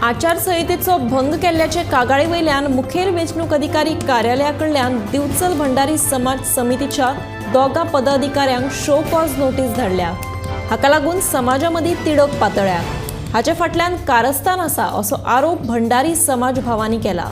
आचारसंहितेचो भंग केल्ल्याचे कागाळी वयल्यान मुखेल वेंचणूक अधिकारी कार्यालया कडल्यान दिवचल भंडारी समाज समितीच्या 2 पदाधिकाऱ्यांक शो कॉज नोटीस धाडल्या. हाका लागून समाजा मदीं तिडक पातळ्या. हाचे फाटल्यान कारस्थान आसा असो आरोप भंडारी समाज भावांनी केला.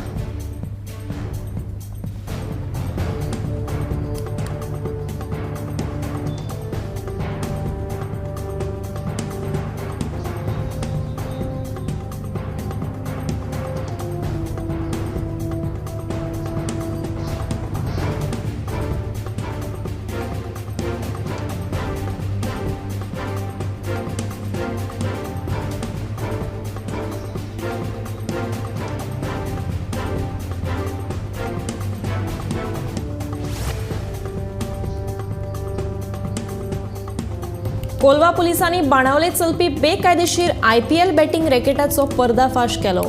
कोलवा पुलिसांनी बाणावले चलपी बेकायदेशीर आयपीएल बॅटिंग रॅकेटाचो पर्दाफाश केलो.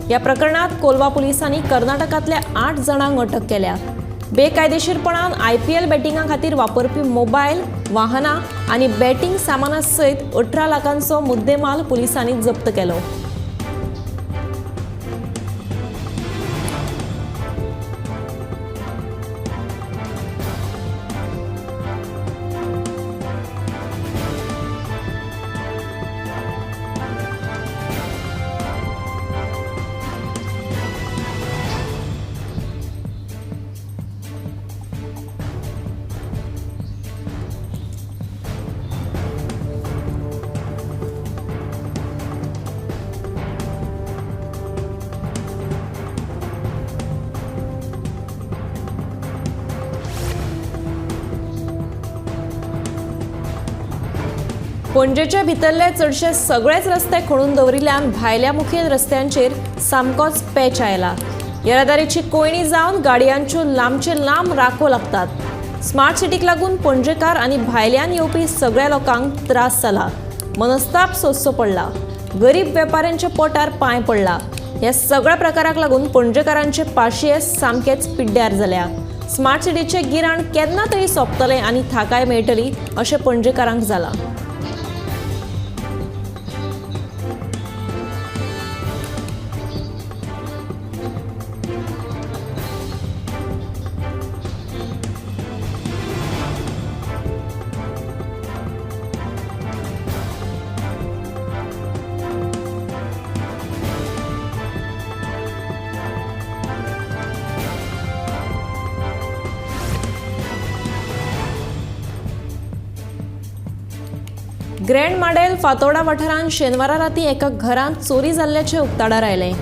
ह्या प्रकरणात कोलवा पुलिसांनी कर्नाटकांतल्या 8 जाणांक अटक केल्या. बेकायदेशीरपणान आयपीएल बॅटिंगा खातीर वापरपी मोबायल, वाहनां आनी बॅटिंग सामाना सयत 18 लाखांचो मुद्देमाल पुलिसांनी जप्त केलो. पणजेचे भितरले चडशे सगळेच रस्ते खणून दवरिल्ल्यान भायल्या मुखेल रस्त्यांचेर सामकोच पॅच आयला. येरादारीची कोयणी जावन गाडयांच्यो लांबचे लांब रांको लागतात. स्मार्ट सिटीक लागून पणजेकार आनी भायल्यान येवपी सगळ्या लोकांक त्रास जाला, मनस्ताप सोंसचो पडला, गरीब वेपाऱ्यांच्या पोटार पांय पडला. ह्या सगळ्या प्रकाराक लागून पणजेकारांचे पाशियेस सामकेच पिड्ड्यार जाल्या. स्मार्ट सिटीचें गिराण केन्ना तरी सोंपतलें आनी थाकाय मेळटली अशें पणजेकारांक जालां. ग्रँड माडेल फातोर्डा वाठारांत शेनवारा राती एका घरांत चोरी जाल्ल्याचें उक्ताडार आयलें.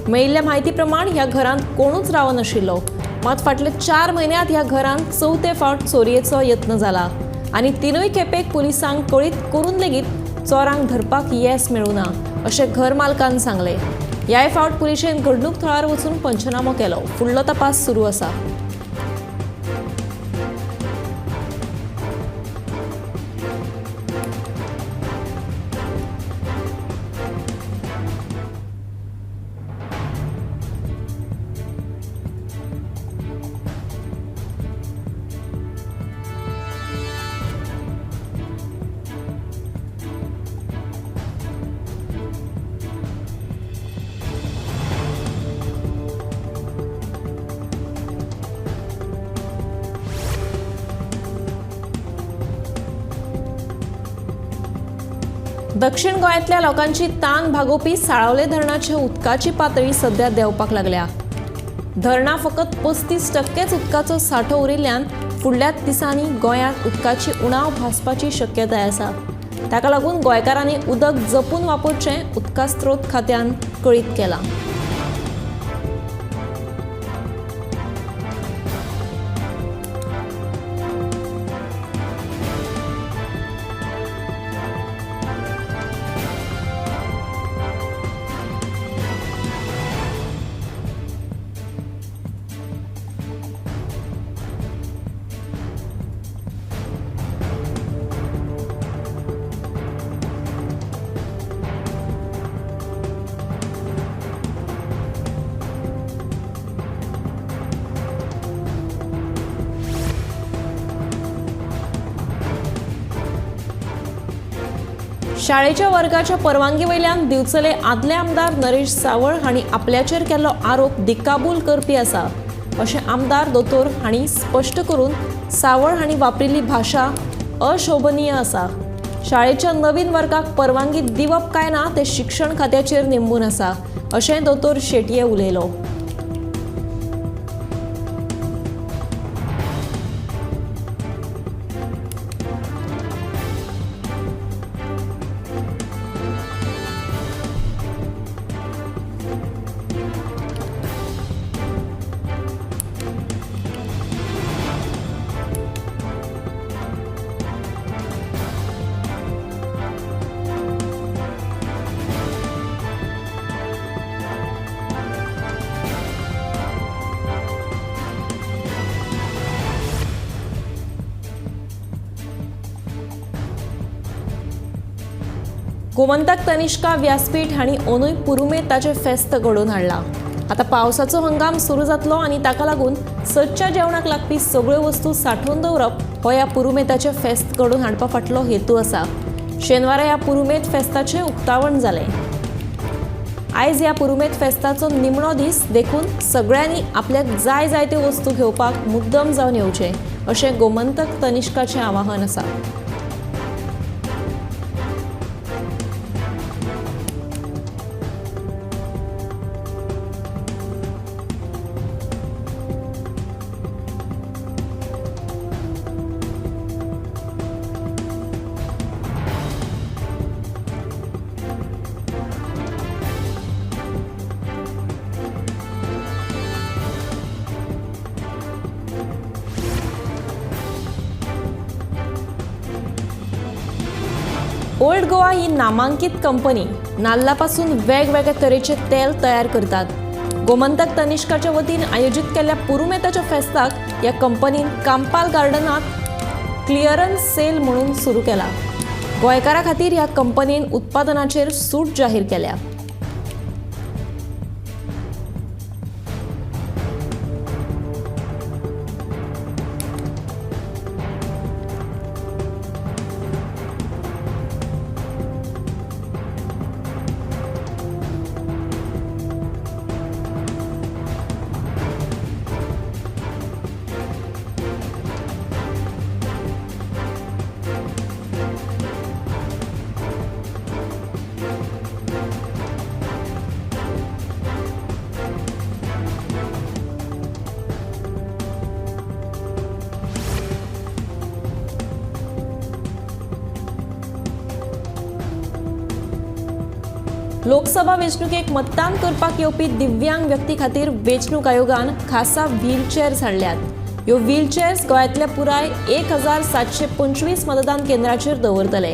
मेळिल्ल्या म्हायती प्रमाण ह्या घरांत कोणूच रावनाशिल्लो. मात फाटले 4 म्हयन्यांत ह्या घरांत चवथे फावट चोरयेचो यत्न जाला आनी 3 खेपेक पुलिसांक कळीत करून लेगीत चोरांक धरपाक येस मेळूं ना अशें घर मालकान सांगलें. ह्याय फावट पुलिशेन घडणूक थळार वचून पंचनामो केलो. फुडलो तपास सुरू आसा. दक्षिण गोंयांतल्या लोकांची तान भागोवपी साळावले धरणाच्या उदकाची पातळी सध्या देंवपाक लागल्या. धरणां फकत 35% उदकाचो सांठो उरिल्ल्यान फुडल्या दिसांनी गोंयांत उदकाची उणाव भासपाची शक्यताय आसा. ताका लागून गोंयकारांनी उदक जपून वापरचें उदका स्रोत खात्यान कळीत केलां. शाळेच्या वर्गाच्या परवानगी वयल्यान दिवचले आदले आमदार नरेश सावळ हांणी आपल्याचेर केल्लो आरोप दिकाबूल करपी आसा अशें आमदार दोतोर हांणी स्पश्ट करून सावळ हांणी वापरिल्ली भाशा अशोभनीय आसा. शाळेच्या नवीन वर्गाक परवानगी दिवप काय ना तें शिक्षण खात्याचेर निंबून आसा अशें दोतोर शेटये उलयलो. गोमंतक तनिष्का व्यासपीठ हांणी ओनूय पुरुमेताचें फेस्त घडोवन हाडलां. आतां पावसाचो हंगाम सुरू जातलो आनी ताका लागून सदच्या जेवणाक लागपी सगळ्यो वस्तू सांठोवन दवरप हो ह्या पुरुमेताचें फेस्त घडोवन हाडपा फाटलो हेतू आसा. शेनवारा ह्या पुरुमेत फेस्ताचें उक्तावण जालें. आयज ह्या पुरुमेत फेस्ताचो निमणो दीस देखून सगळ्यांनी आपल्याक जाय जाय त्यो वस्तू घेवपाक मुद्दम जावन येवचें अशें गोमंतक तनिष्काचें आवाहन आसा. ओल्ड गोवा ही नामांकीत कंपनी नाल्लापासून वेगवेगळे तरेचे तेल तयार करतात. गोमंतक तनिष्काच्या वतीन आयोजीत केल्ल्या पुरुमेताच्या फेस्ताक ह्या कंपनीन कांपाल गार्डनात क्लियरन्स सेल म्हणून सुरू केला. गोंयकारां खातीर ह्या कंपनीन उत्पादनाचेर सूट जाहीर केल्या. लोकसभा वेंचणुकेक मतदान करपाक येवपी दिव्यांग व्यक्ती खातीर वेंचणूक आयोगान खासा व्हीलचेअर्स हाडल्यात. ह्यो व्हीलचेअर्स गोंयांतल्या पुराय 1725 मतदान केंद्राचेर दवरतले.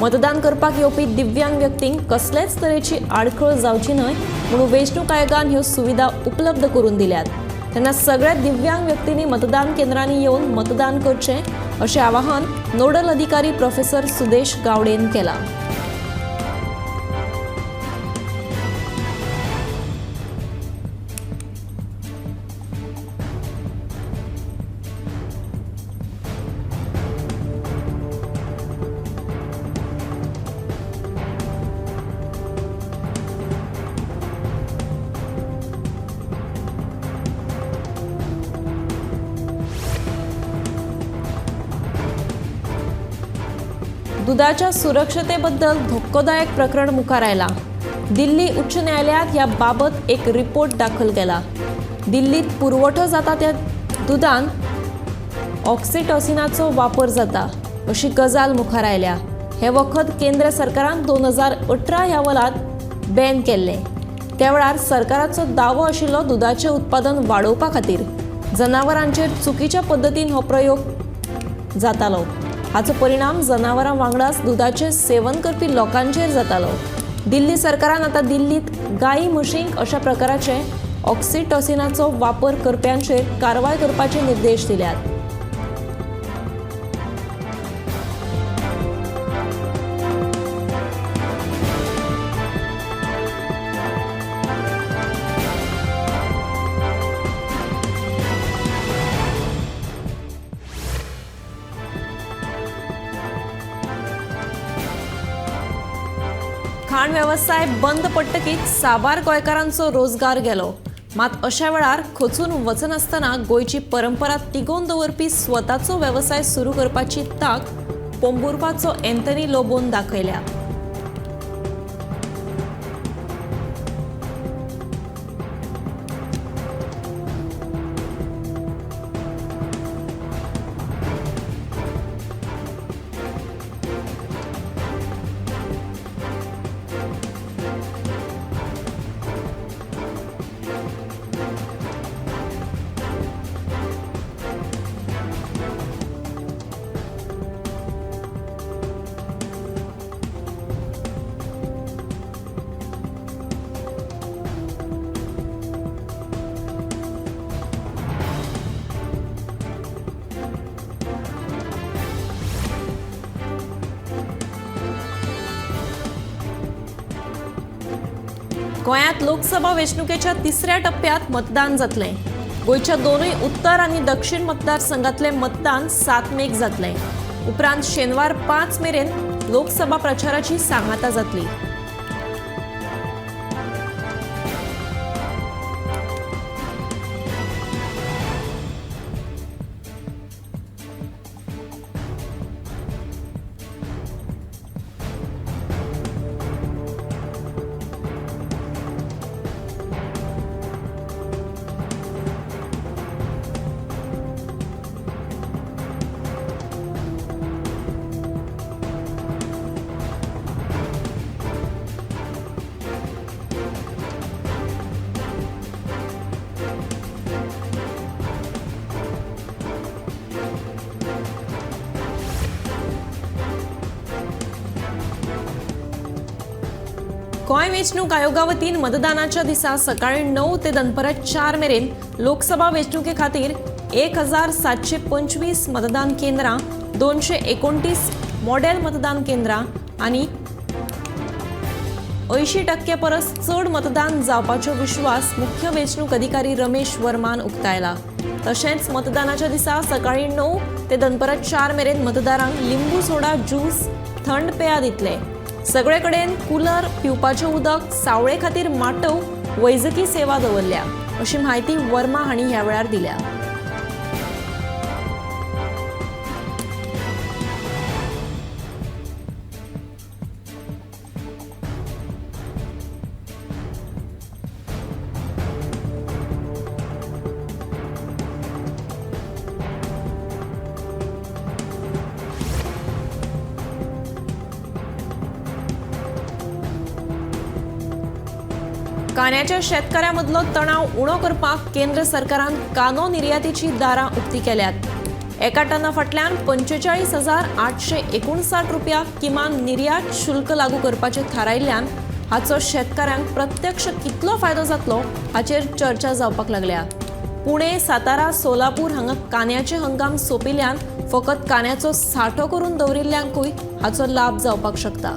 मतदान करपाक येवपी दिव्यांग व्यक्तींक कसलेच तरेची आडखळ जावची न्हय म्हणून वेंचणूक आयोगान ह्यो सुविधा उपलब्ध करून दिल्यात. तेन्ना सगळ्या दिव्यांग व्यक्तींनी मतदान केंद्रांनी येवन मतदान करचें अशें आवाहन नोडल अधिकारी प्रोफेसर सुदेश गावडेन केलां. दुधाच्या सुरक्षतेबद्दल धक्कोदायक प्रकरण मुखार आयलां. दिल्ली उच्च न्यायालयात ह्या बाबत एक रिपोर्ट दाखल केला. दिल्लीत पुरवठो जाता त्या दुधान ऑक्सिटॉसिनाचो वापर जाता अशी गजाल मुखार आयल्या. हें वखद केंद्र सरकारान 2018 ह्या वलात बॅन केल्लें. त्या वेळार सरकाराचो दावो आशिल्लो दुधाचें उत्पादन वाडोवपा खातीर जनावरांचेर चुकीच्या पद्दतीन हो प्रयोग जातालो. हाचो परिणाम जनावरां वांगडाच दुधाचें सेवन करपी लोकांचेर जातालो. दिल्ली सरकारान आतां दिल्लीत गायी म्हशींक अशा प्रकाराचे ऑक्सिटॉसिनाचो वापर करप्यांचेर कारवाय करपाचे निर्देश दिल्यात. खाण वेवसाय बंद पडटकीच साबार गोंयकारांचो रोजगार गेलो. मात अशा वेळार खचून वचनासतना गोंयची परंपरा तिगोवन दवरपी स्वताचो वेवसाय सुरू करपाची तांक पोंबुर्पाचो एंथनी लोबोन दाखयल्या. गोंयांत लोकसभा वेंचणुकेच्या तिसऱ्या टप्प्यांत मतदान जातलें. गोंयच्या दोनूय उत्तर आनी दक्षिण मतदारसंघातलें मतदान 7 मेक जातलें. उपरांत शेनवार 5 मेरेन लोकसभा प्रचाराची सांगाता जातली. गोंय वेंचणूक आयोगा वतीन मतदानाच्या दिसा सकाळी 9 ते दनपरां 4 मेरेन लोकसभा वेंचणुके खातीर 1725 मतदान केंद्रां, 229 मॉडेल मतदान केंद्रां आनी 80% परस चड मतदान जावपाचो विश्वास मुख्य वेंचणूक अधिकारी रमेश वर्मान उक्तायला. तशेंच मतदानाच्या दिसा सकाळी 9 ते दनपरां 4 मेरेन मतदारांक लिंबू सोडा, ज्यूस, थंड पेयां दितले. सगळे कडेन कूलर, पिवपाचें उदक, सावळे खातीर माटव, वैजकी सेवा दवरल्या अशी म्हायती वर्मा हांणी ह्या वेळार दिल्या. कांद्याच्या शेतकाऱ्यांमदलो तणाव उणो करपाक केंद्र सरकारान कांदो निर्यातीची दारां उक्ती केल्यात. एका टना फाटल्यान 45,859 रुपया किमान निर्यात शुल्क लागू करपाचें थारायिल्ल्यान हाचो शेतकाऱ्यांक प्रत्यक्ष कितलो फायदो जातलो हाचेर चर्चा जावपाक लागल्या. पुणे, सातारा, सोलापूर हांगा कांद्याचे हंगाम सोंपिल्ल्यान फकत कांद्याचो सांठो करून दवरिल्ल्यांकूय हाचो लाभ जावपाक शकता.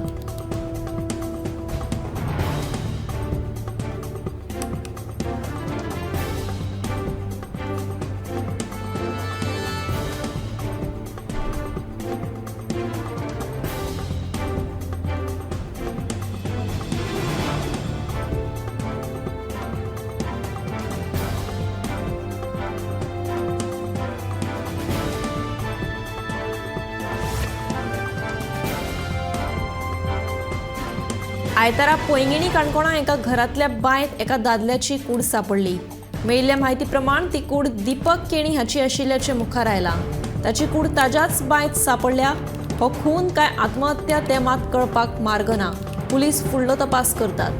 आयतारा पैंगिणी काणकोणा एका घरांतल्या बांयत एका दादल्याची कूड सापडली. मेळिल्ल्या म्हायती प्रमाण ती कूड दीपक केणी हाची आशिल्ल्याचें मुखार आयलां. ताची कूड ताज्याच बांयत सापडल्या. हो खून काय आत्महत्या तें मात कळपाक मार्ग ना. पुलीस फुडलो तपास करतात.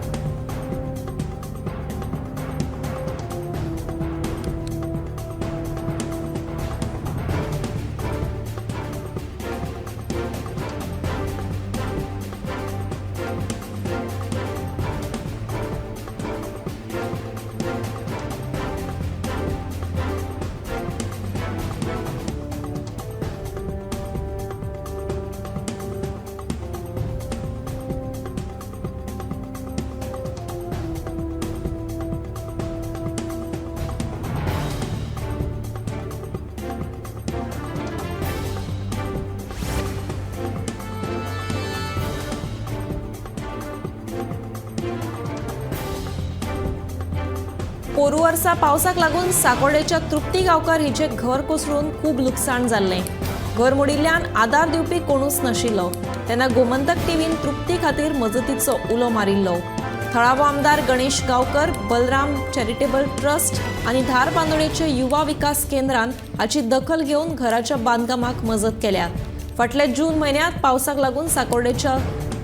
पोरू वर्सा पावसाक लागून साकोर्डेच्या तृप्ती गांवकर हिचें घर कोसळून खूब लुकसाण जाल्लें. घर मोडिल्ल्यान आदार दिवपी कोणूच नाशिल्लो. तेन्ना गोमंतक टीव्हीन तृप्ती खातीर मजतीचो उलो मारिल्लो. थळावो आमदार गणेश गांवकर, बलराम चॅरिटेबल ट्रस्ट आनी धारबांदोडेचे युवा विकास केंद्रान हाची दखल घेवन घराच्या बांदकामाक मजत केल्या. फाटल्या जून म्हयन्यांत पावसाक लागून साकोर्डेच्या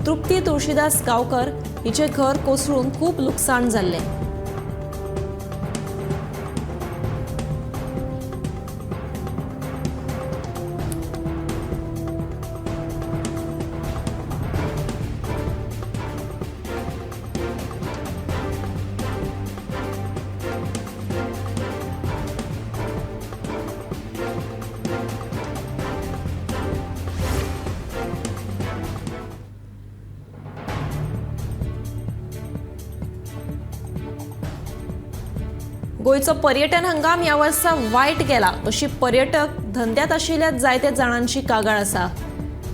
तृप्ती तुळशीदास गांवकर हिचें घर कोसळून खूब लुकसाण जाल्लें. गोंयचो पर्यटन हंगाम ह्या वर्सा वायट गेला अशी पर्यटक धंद्यात आशिल्ल्या जायत्या जाणांची कागाळ आसा.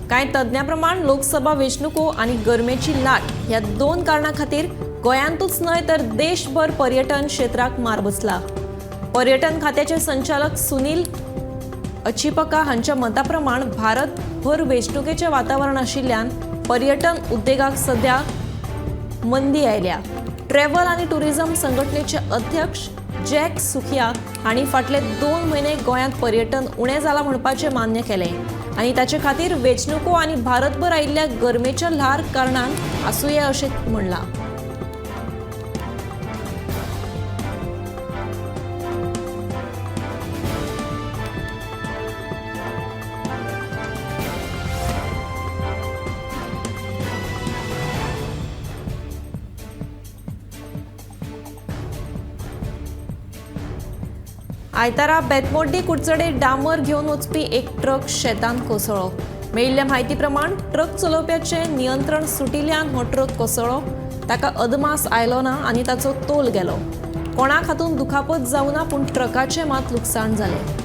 कांय तज्ञां प्रमाण लोकसभा वेंचणुको आनी गरमेची लाट ह्या दोन कारणां खातीर गोंयांतूच न्हय तर देशभर पर्यटन क्षेत्राक मार बसला. पर्यटन खात्याचे संचालक सुनील अचिपका हांच्या मता प्रमाण भारतभर वेंचणुकेचें वातावरण आशिल्ल्यान पर्यटन उद्देगाक सध्या मंदी आयल्या. ट्रॅव्हल आनी टुरिझम संघटनेचे अध्यक्ष जॅक सुखिया हांणी फाटले 2 म्हयने गोंयांत पर्यटन उणें जालां म्हणपाचें मान्य केलें आनी ताचे खातीर वेंचणुको आनी भारतभर आयिल्ल्या गरमेच्या ल्हार कारणान आसुये अशें म्हणलां. आयतारा बेतमोड्डी कुडचडे डांबर घेवन वचपी एक ट्रक शेतांत कोसळ्ळो. मेळिल्ल्या म्हायती प्रमाण ट्रक चलोवप्याचें नियंत्रण सुटिल्ल्यान हो ट्रक कोसळ्ळो. ताका अदमास आयलो ना आनी ताचो तोल गेलो. कोणाक हातूंत दुखापत जावना, पूण ट्रकाचें मात लुकसाण जालें.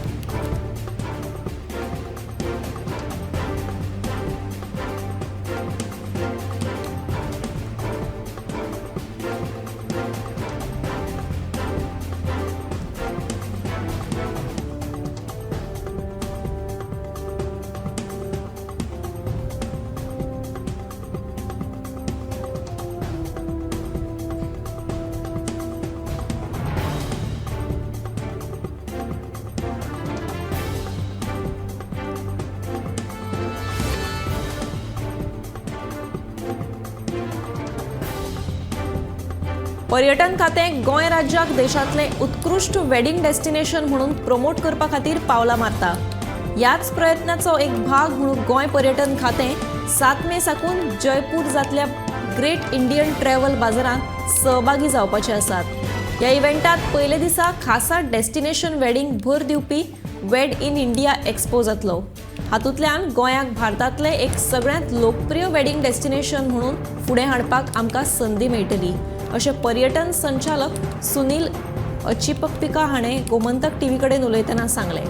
पर्यटन खातें गोंय राज्याक देशांतलें उत्कृश्ट वेडिंग डेस्टिनेशन म्हणून प्रमोट करपा खातीर पावलां मारता. ह्याच प्रयत्नाचो एक भाग म्हणून गोंय पर्यटन खातें 7 मे साकून जयपूर जातल्या ग्रेट इंडियन ट्रॅव्हल बाजारांत सहभागी जावपाचे आसात. ह्या इव्हेंटात पयले दिसा खासा डेस्टिनेशन वेडिंग भर दिवपी वेड इन इंडिया एक्सपो जातलो. हातूंतल्यान गोंयाक भारतांतलें एक सगळ्यांत लोकप्रिय वेडिंग डेस्टिनेशन म्हणून फुडें हाडपाक आमकां संदी मेळटली अशें पर्यटन संचालक सुनील अचिपप्पिका हाणें गोमंतक टीव्ही कडेन उलयतना सांगलें.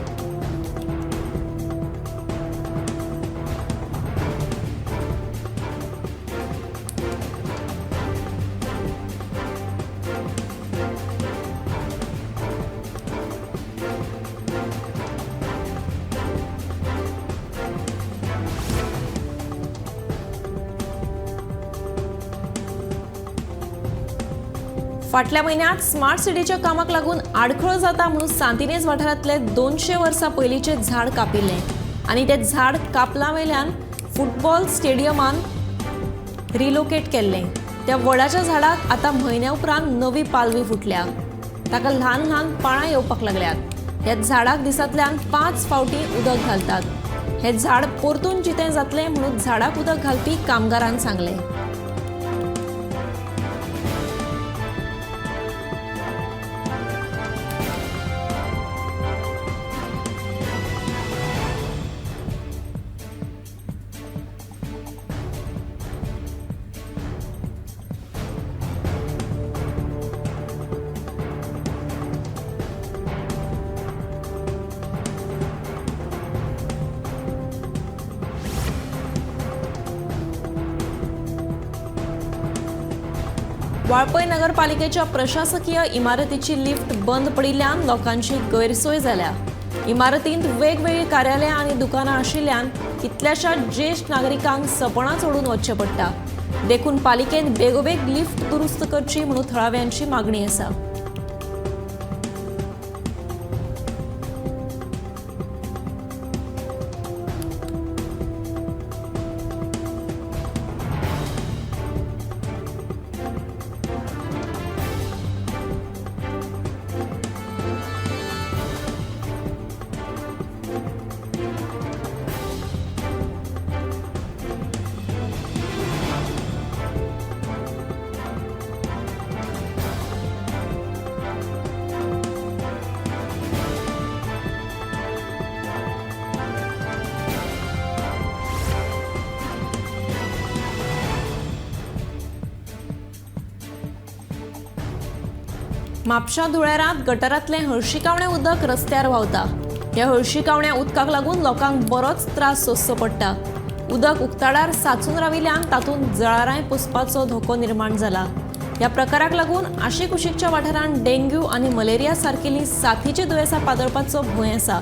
फाटल्या म्हयन्यांत स्मार्ट सिटीच्या कामाक लागून आडखळ जाता म्हणून सांतिनेज वाठारांतले 200 वर्सां पयलींचें झाड कापिल्लें आनी तें झाड कापला वयल्यान फुटबॉल स्टेडियमान रिलोकेट केल्लें. त्या वडाच्या झाडाक आतां म्हयन्या उपरांत नवी पालवी फुटल्या. ताका ल्हान ल्हान पाळां येवपाक लागल्यात. ह्या झाडाक दिसांतल्यान 5 फावटी उदक घालतात. हें झाड परतून जितें जातलें म्हणून झाडाक उदक घालपी कामगारान सांगलें. वाळपय नगरपालिकेच्या प्रशासकीय इमारतीची लिफ्ट बंद पडिल्ल्यान लोकांची गैरसोय जाल्या. इमारतींत वेगवेगळीं कार्यालयां आनी दुकानां आशिल्ल्यान कितल्याशाच ज्येश्ठ नागरिकांक सपणां चडून वचचें पडटा. देखून पालिकेन बेगोबेग लिफ्ट दुरुस्त करची म्हणून थळाव्यांची मागणी आसा. म्हापशा धुळेरांत गटारांतलें हळशिकावणें उदक रस्त्यार व्हांवता. ह्या हळशिकावण्या उदकाक लागून लोकांक बरोच त्रास सोंसचो पडटा. उदक उक्ताडार साचून राविल्ल्यान तातूंत जळारांय पोसपाचो धोको निर्माण जाला. ह्या प्रकाराक लागून आशिकुशीकच्या वाठारांत डेंग्यू आनी मलेरिया सारकेली साथीची दुयेंसां पातळपाचो भंय आसा.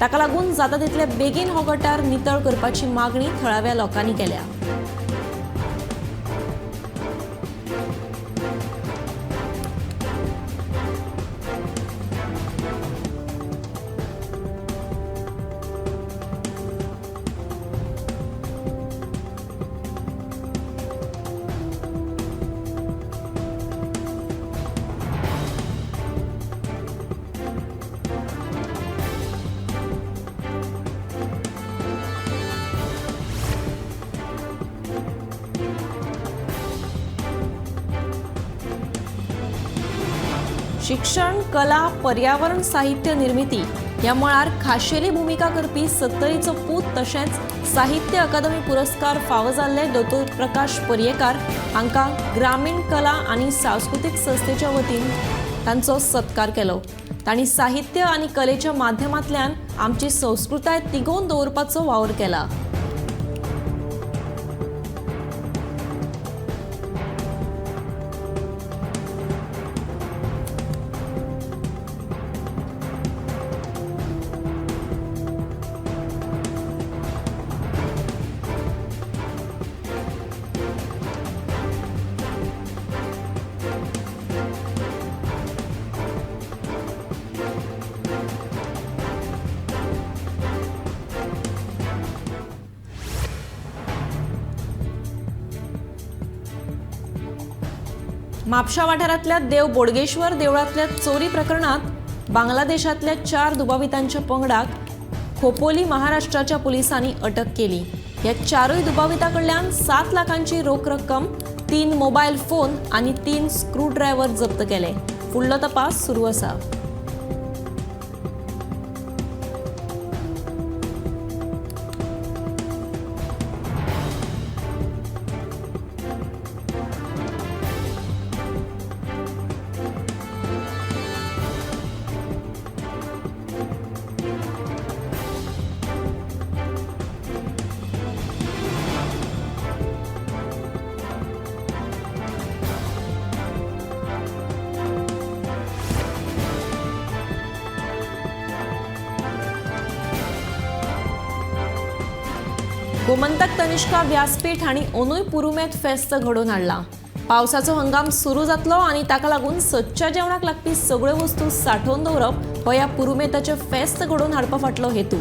ताका लागून जाता तितले बेगीन हो गटार नितळ करपाची मागणी थळाव्या लोकांनी केल्या. शिक्षण, कला, पर्यावरण, साहित्य निर्मिती ह्या मळार खाशेली भुमिका करपी सत्तरीचो पूत तशेंच साहित्य अकादमी पुरस्कार फावो जाल्ले दोतोर प्रकाश पर्येकार हांकां ग्रामीण कला आनी सांस्कृतीक संस्थेच्या वतीन तांचो सत्कार केलो. तांणी साहित्य आनी कलेच्या माध्यमांतल्यान आमची संस्कृताय तिगोवन दवरपाचो वावर केला. म्हापशा वाठारांतल्या देव बोडगेश्वर देवळांतल्या चोरी प्रकरणात बांगलादेशांतल्या 4 दुबावितांच्या पंगडाक खोपोली महाराष्ट्राच्या पुलिसांनी अटक केली. ह्या 4 दुबावितां कडल्यान 7 लाखांची रोख रक्कम, 3 मोबायल फोन आनी 3 स्क्रूड्रायव्हर जप्त केले. फुडलो तपास सुरू आसा. गोमंतक तनिष्का व्यासपीठ हांणी ओनूय पुरुमेत फेस्त घडोवन हाडलां. पावसाचो हंगाम सुरू जातलो आनी ताका लागून सदच्या जेवणाक लागपी सगळ्यो वस्तू सांठोवन दवरप हो ह्या पुरुमेताचें फेस्त घडोवन हाडपा फाटलो हेतू.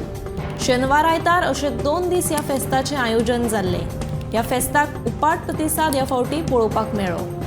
शेनवार आयतार अशे 2 दीस ह्या फेस्ताचें आयोजन जाल्लें. ह्या फेस्ताक उपाट प्रतिसाद ह्या फावटी पळोवपाक मेळ्ळो.